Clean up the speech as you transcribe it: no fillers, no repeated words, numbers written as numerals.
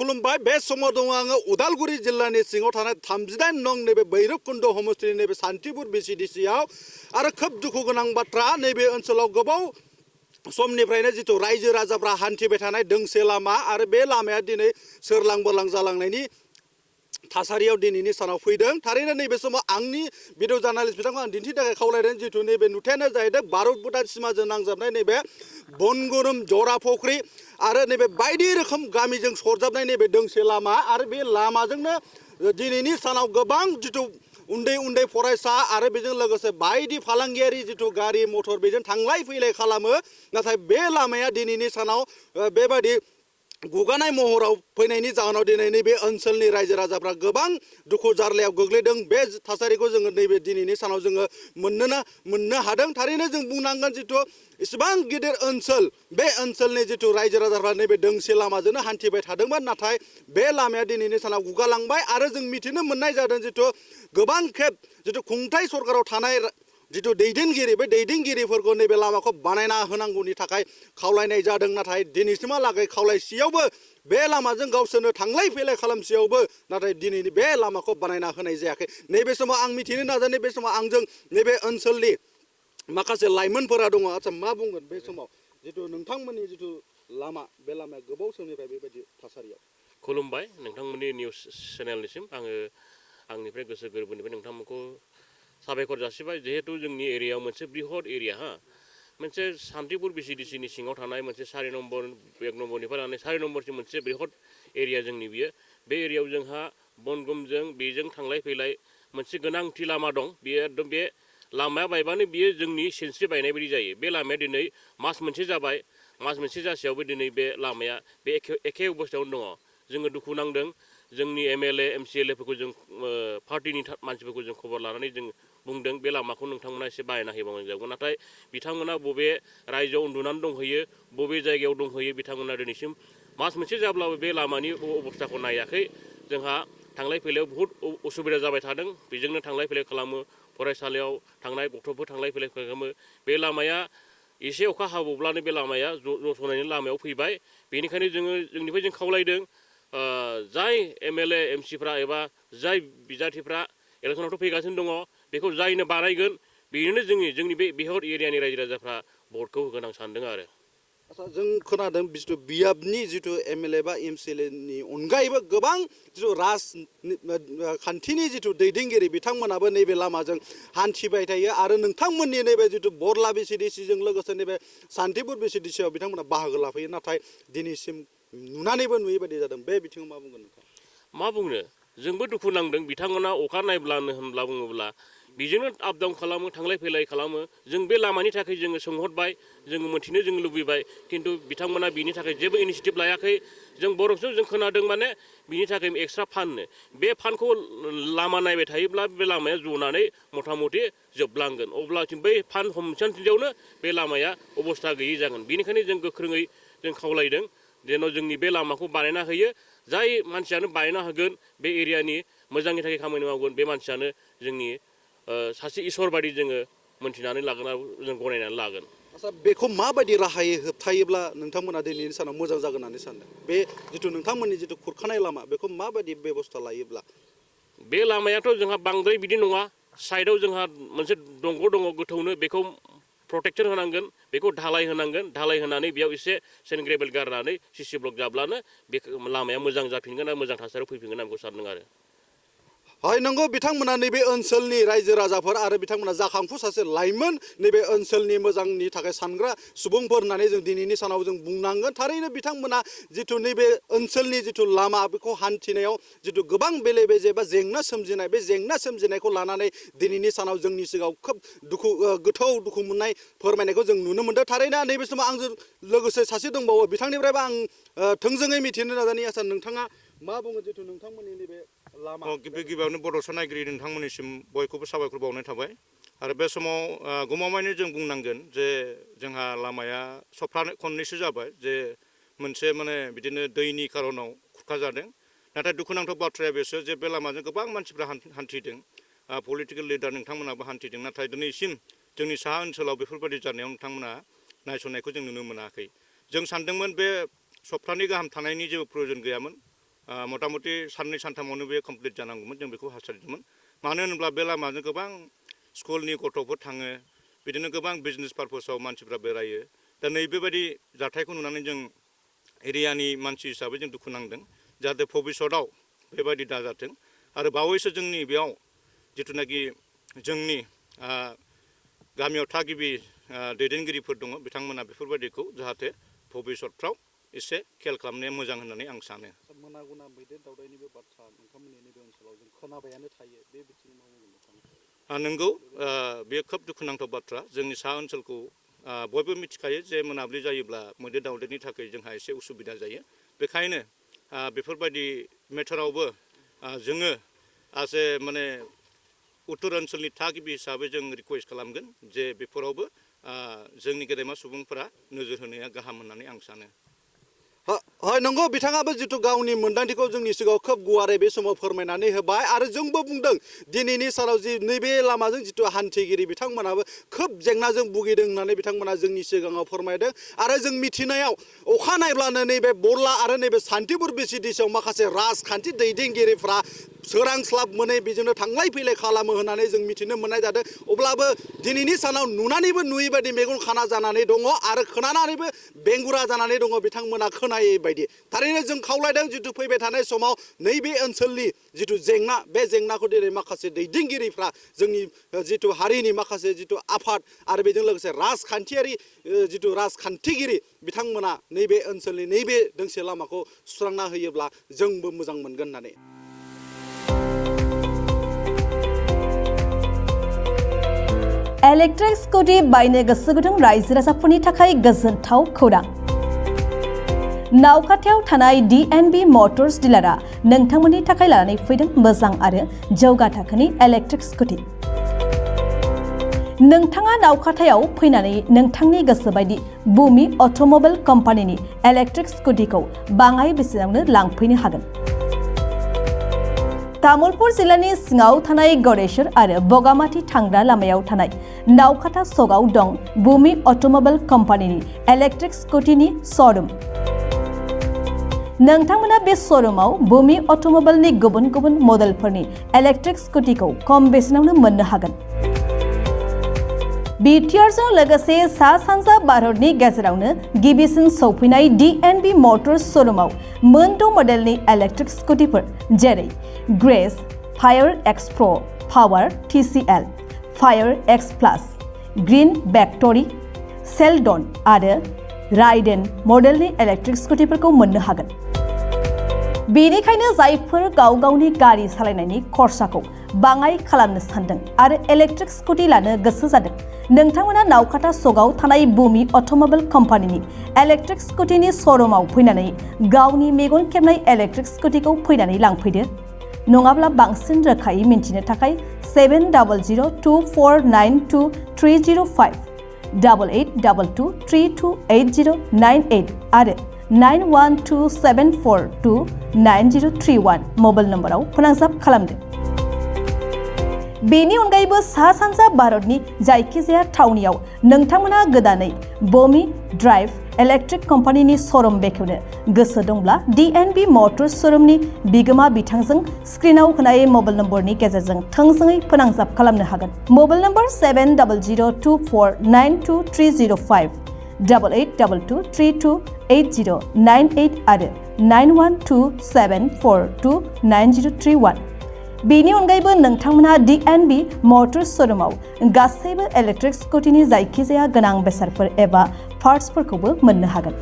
खुलुमबाय बे समाव दङ आङो उदालगुरि जिल्लानि सिङाव थानाय 38 नं नैबे भैरबकुन्द हमस्थिनि नैबे सान्तिपुर VCDC आव आरो खोब दुखु गोनां बाथ्रा नैबे ओनसोलाव गोबाव समनिफ्रायनो जिथु रायजो राजाफ्रा हान्थिबाय थानाय दोंसे लामा आरो बे लामाया दिनै सोरलां बोरलां जालांनायनि थासारियाव दिनैनि सानाव फैदों थारैनो नैबे समाव आंनि भिडिअ जार्नालिस्ट बिथांखौ आं दिन्थिनो थाखाय खावलायदों जिथु नैबे नुथायानो जाहैदों भारत भुटान सिमाजों नांजाबनाय नैबे बनगुरुम जरा फख्रि आरो नैबे बायदि रोखोम गामिजों सरजाबनाय नैबे दोंसे लामा आरो बे लामाजोंनो दिनैनि सानाव गोबां जिथु उन्दै उन्दै फरायसा आरो बेजों लोगोसे बायदि फालांगियारि जिथु गारि मटर बेजों थांलाय फैलाय खालामो नाथाय बे लामाया दिनैनि सानाव बेबायदि गुगानाय महराव फैनायनि जाहोनाव दिनै नैबे ओनसोलनि रायजो राजाफ्रा गोबां दुखु जारलायाव गोग्लैदों बे थासारिखौ जोङो नैबे दिनैनि सानाव जोङो मोननो हादों थारैनो जों बुंनांगोन जिथु इसेबां गिदिर ओनसोल बे ओनसोलनि जिथु रायजो राजाफ्रा नैबे दोंसे लामाजोंनो हान्थिबाय थादोंमोन नाथाय बे लामाया दिनैनि सानाव गुगालांबाय आरो जों मिथिनो मोननाय जादों जिथु गोबां खेब जिथु खुंथाय सरकाराव थानाय जिथु दैदेनगिरि बे दैदेनगिरिफोरखौ नैबे लामाखौ बानायना होनांगौनि थाखाय खावलायनाय जादों नाथाय दिनैसिमहालागै खावलायसेयावबो बे लामाजों गावसोरनो थांलाय फैलाय खालामसेयावबो नाथाय दिनैनि बे लामाखौ बानायना होनाय जायाखै नैबे समाव आं मिथिनो नाजानाय बे समाव आंजों नैबे ओनसोलनि माखासे लाइमोनफोरा दङ आच्चा मा बुंगोन बे समाव जिथु नोंथांमोननि जिथु लामा बे लामाया गोबाव समनिफ्राय बेबायदि थासारियाव खुलुमबाय नोंथांमोननि निउस चेनेलनिसिम आङो आंनिफ्राय गोसो गोरबोनिफ्राय नोंथांमोनखौ साबायखर जासिबाय जिहेतु जोंनि एरियायाव मोनसे बृहत एरिया मोनसे सान्तिपुर VCDC नि सिङाव थानाय मोनसे 4 नम्बर 1 नम्बरनिफ्राय लानानै 4 नम्बरसिम मोनसे बृहत एरिया जोंनि बियो बे एरियायाव जोंहा बनगुमजों बेजों थांलाय फैलाय मोनसे गोनांथि लामा दं बेयो एकदम बे लामाया बायबानो बियो जोंनि सिनस्रि बायनाय बायदि जायो बे लामाया दिनै मास मोनसे जाबाय मास मोनसे जासेयावबो दिनै बे लामाया बे एखे अबस्थायावनो दङ जोङो दुखु नांदों जोंनि MLA MCLA फोरखौ जों पार्टिनि मानसिफोरखौ जों खबर लानानै जों बुंदों बे लामाखौ नोंथांमोना एसे बानायना होयोबा मोजां जागौमोन नाथाय बिथांमोना बबे रायजोआव उन्दुनानै दंहैयो बबे जायगायाव दंहैयो बिथांमोना दिनैसिम मास मोनसे जाब्लाबो बे लामानि अबस्थाखौ नायाखै जोंहा थांलाय फैलायाव बहुद उसुबिदा जाबाय थादों बेजोंनो थांलाय फैलाय खालामो फरायसालियाव थांनाय गथ'फोर थांलाय फैलाय खालामो बे लामाया एसे अखा हाबावब्लानो बे लामाया जस'नायनि लामायाव फैबाय बेनिखायनो जोंनिफ्राय जों खावलायदों जाय MLA MCफ्रा एबा जाय बिजाथिफ्रा इलेक्सनावथ' फैगासिनो दङ बेखौ जायनो बानायगोन बेनो जोंनि बे बिहर एरियानि रायजो राजाफ्रा भटखौ होगोन आं सानदों आरो आच्चा जों खोनादों जिथु बियाबनि जिथु MLA बा MCLA नि अनगायैबो गोबां जिथु राजखान्थिनि जिथु दैदेनगिरि बिथांमोनाबो नैबे लामाजों हान्थिबाय थायो आरो नोंथांमोननि नैबे जिथु बरला VCDC जों लोगोसे नैबे सान्तिपुर VCDC आव बिथांमोना बाहागो लाफैयो नाथाय दिनैसिम नुनानैबो नुयै बायदि जादों बे बिथिङाव मा बुंगोन नोंथां मा बुंनो जोंबो दुखु नांदों बिथांमोना अखा नायब्लानो होनब्ला बुङोब्ला बेजोंनो आप डाउन खालामो थांलाय फैलाय खालामो जों बे लामानि थाखाय जोङो सोंहरबाय जोङो मोनथिनो जों लुबैबाय खिन्थु बिथांमोना बिनि थाखाय जेबो इनिसिएटिभ लायाखै जों बर'सो जों खोनादों माने बिनि थाखाय एक्सट्रा फान्डनो बे फान्डखौ लामा नायबाय थायोब्ला बे लामाया जनानै मथा मथि जोबलांगोन अब्लासिम बै फान्ड हमसान्दियावनो बे लामाया अबस्था गैयै जागोन बेनिखायनो जों गोख्रोङै जों खावलायदों जेन' जोंनि बे लामाखौ बानायना होयो जाय मानसियानो बानायना होगोन बे एरियानि मोजांनि थाखाय खामानि मावगोन बे मानसियानो जोंनि सासे इसोर बायदि जोङो मोनथिनानै लागोन आरो जों गनायनानै लागोन आच्चा बेखौ माबायदि राहायै होबथायोब्ला नोंथांमोना दिनैनि सानाव मोजां जागोन होननानै सानदों बे जिथु नोंथांमोननि जिथु खुरखानाय लामा बेखौ माबायदि बेबस्था लायोब्ला बे लामायाथ' जोंहा बांद्राय बिदि नङा साइडआव जोंहा मोनसे दंग' दङ गोथौनो बेखौ प्रटेक्सन होनांगोन बेखौ ढालाय होनांगोन ढालाय होनानै बेयाव एसे सेन्ड ग्रेभेल गारनानै CC ब्लक जाब्लानो बे लामाया मोजां जाफिनगोन आरो मोजां थासारियाव फैफिनगोन आं बेखौ सानदों आरो हय नंगौ बिथांमोना नैबे ओनसोलनि रायजो राजाफोर आरो बिथांमोना जाखांफु सासे लाइमोन नैबे ओनसोलनि मोजांनि थाखाय सानग्रा सुबुंफोर होननानै जों दिनैनि सानाव जों बुंनांगोन थारैनो बिथांमोना जिथु नैबे ओनसोलनि जिथु लामा बेखौ हान्थिनायाव जिथु गोबां बेले बेजे बा जेंना सोमजिनाय बे जेंना सोमजिनायखौ लानानै दिनैनि सानाव जोंनि सिगाङाव खोब गोथौ दुखु मोननाय फोरमायनायखौ जों नुनो मोनदों थारैनो नैबे समाव आंजों लोगोसे सासे दंबावो बिथांनिफ्रायबो आं थोंजोङै मिथिनो नाजानि आच्चा नोंथाङा मा बुङो जिथु नोंथांमोननि नैबे लामा गिबियावनो बड'सा नायगिरि नोंथांमोननिसिम बयखौबो साबायखर बावनाय थाबाय आरो बे समाव गमामायैनो जों बुंनांगोन जे जोंहा लामाया खननैसो जाबाय जे मोनसे माने बिदिनो दैनि खारनाव खुरखाजादों नाथाय दुखुनांथाव बाथ्राया बेसो जे बे लामाजों गोबां मानसिफ्रा हान्थिदों पलिटिकेल लिडार नोंथांमोनाबो हान्थिदों नाथाय दिनैसिम जोंनि साहा ओनसोलाव बेफोरबायदि जानायाव नोंथांमोना नायसननायखौ जों नुनो मोनाखै जों सानदोंमोन बे सप्ताहनि गाहाम थानायनि जेबो प्रयजन गैयामोन मथा मथि साननै सानथामावनो बे कमप्लिट जानांगौमोन जों बेखौ हास्थायदोंमोन मानो होनोब्ला बे लामाजों गोबां स्कुलनि गथ'फोर थाङो बिदिनो गोबां बिजनेस पारपसाव मानसिफ्रा बेरायो दा नैबेबायदि जाथायखौ नुनानै जों एरियानि मानसि हिसाबै जों दुखु नांदों जाहाथे भबिष्यतआव बेबायदि दाजाथों आरो बावैसो जोंनि बेयाव जिथुनाखि जोंनि गामियाव थागिबि दैदेनगिरिफोर दङ बिथांमोना बेफोरबायदिखौ जाहाथे भबिष्यतफ्राव एसे खेल खालामनाया मोजां होननानै आं सानो मोना गुना मैदेर दावदायनि बे बाथ्रा नोंथांमोननि नैबे ओनसोलाव जों खोनाबायानो थायो बे बिथिङाव नंगौ बेयो खोब दुखुनांथाव बाथ्रा जोंनि सा ओनसोलखौ बयबो मिथिखायो जे मोनाबिलि जायोब्ला मैदेर दावदायनि थाखाय जोंहा एसे उसुबिदा जायो बेखायनो बेफोरबायदि मेटारावबो जोङो आसे माने उत्तर ओनसोलनि थागिबि हिसाबै जों रिकुवेस्ट खालामगोन जे बेफोरावबो जोंनि गेदेमा सुबुंफोरा नोजोर होनाया गाहाम होननानै आं सानो हय नंगौ बिथाङाबो जिथु गावनि मोन्दांथिखौ जोंनि सिगाङाव खोब गुवारै बे समाव फोरमायनानै होबाय आरो जोंबो बुंदों दिनैनि सानाव जि नैबे लामाजों जिथु हान्थिगिरि बिथांमोनाबो खोब जेंनाजों भुगिदों होननानै बिथांमोना जोंनि सिगाङाव फोरमायदों आरो जों मिथिनायाव अखा नायब्लानो नैबे बरला आरो नैबे सान्थिपुर VCDC आव माखासे राजखान्थि दैदेनगिरिफ्रा सोरांस्लाब मोनै बेजोंनो थांलाय फैलाय खालामो होननानै जों मिथिनो मोननाय जादों अब्लाबो दिनैनि सानाव नुनानैबो नुयै बायदि मेगन खाना जानानै दङ आरो खोनानानैबो बेंगुरा जानानै दङ बिथांमोना खोनायै बायदि थारैनो जों खावलायदों जिथु फैबाय थानाय समाव नैबे ओनसोलनि जिथु जेंना बे जेंनाखौ दिनै माखासे दैदेनगिरिफ्रा जोंनि जिथु हारिनि माखासे जिथु आफाद आरो बेजों लोगोसे राजखान्थियारि जिथु राजखान्थिगिरि बिथांमोना नैबे ओनसोलनि नैबे दोंसे लामाखौ सुस्रांना होयोब्ला जोंबो मोजां मोनगोन होननानै इलेक्ट्रिक स्कुटि बायनो गोसो गुदुं रायजो राजाफोरनि थाखाय गोजोनथाव खौरां नावखाथायाव थानाय DNB मटर्स डिलारआ नोंथांमोननि थाखाय लानानै फैदों मोजां आरो जौगा थाखोनि इलेक्ट्रिक स्कुटि नोंथाङा नावखाथायाव फैनानै नोंथांनि गोसो बायदि बुमि अट'मबाइल कम्पानिनि इलेक्ट्रिक स्कुटिखौ बाङाय बेसेनावनो लांफैनो हागोन तामुलपुर जिल्लानि सिङाव थानाय गड़ेश्वर आरो बगामाथि थांग्रा लामायाव थानाय नावखाथा सकआव दं बुमि अट'मबाइल कम्पानिनि इलेक्ट्रिक स्कुटिनि श'रुम नोंथांमोना बे श'रुमाव बुमि अट'मबाइलनि गुबुन गुबुन मडेलफोरनि इलेक्ट्रिक स्कुटिखौ खम बेसेनावनो मोननो हागोन बिटिआरजों लोगोसे सा सानजा भारतनि गेजेरावनो गिबिसिन सौफैनाय DNB मटर्स श'रुमाव मोनद' मडेलनि इलेक्ट्रिक स्कुटिफोर जेरै ग्रेस फायर एक्स प्र पावार TCL फायर एक्स प्लास ग्रीन बेक्टरि सेलडन आरो राइडेन मडेलनि इलेक्ट्रिक स्कुटिफोरखौ मोननो हागोन बेनिखायनो जायफोर गाव गावनि गारि सालायनायनि खरसाखौ बाङाय खालामनो सानदों आरो इलेक्ट्रिक स्कुटि लानो गोसो जादों नोंथांमोना नावखाथा सकआव थानाय बुमि अट'मबाइल कम्पानिनि इलेक्ट्रिक स्कुटिनि श'रुमाव फैनानै गावनि मेगन खेबनाय इलेक्ट्रिक स्कुटिखौ फैनानै लांफैदो नङाब्ला बांसिन रोखायै मिन्थिनो थाखाय 7002492305 8822328098 आरो 9127429031 मबाइल नम्बराव फोनांजाब खालामदो बेनि अनगायैबो सा सानजा भारतनि जायखिजाया थावनियाव नोंथांमोना गोदानै बमि ड्राइभ इलेक्ट्रिक कम्पानिनि श'रुम बेखेवनो गोसो दंब्ला DNB मटर्स श'रुमनि बिगोमा बिथांजों स्क्रिनाव होनाय मबाइल नम्बरनि गेजेरजों थोंजोङै फोनांजाब खालामनो हागोन मबाइल नम्बर 7002249230 8822328098 आरो 9127429031 बेनि अनगायैबो नोंथांमोना DNB मटर्स श'रुमाव गासैबो इलेक्ट्रिक स्कुटिनि जायखिजाया गोनां बेसादफोर एबा पार्ट्सफोरखौबो मोननो हागोन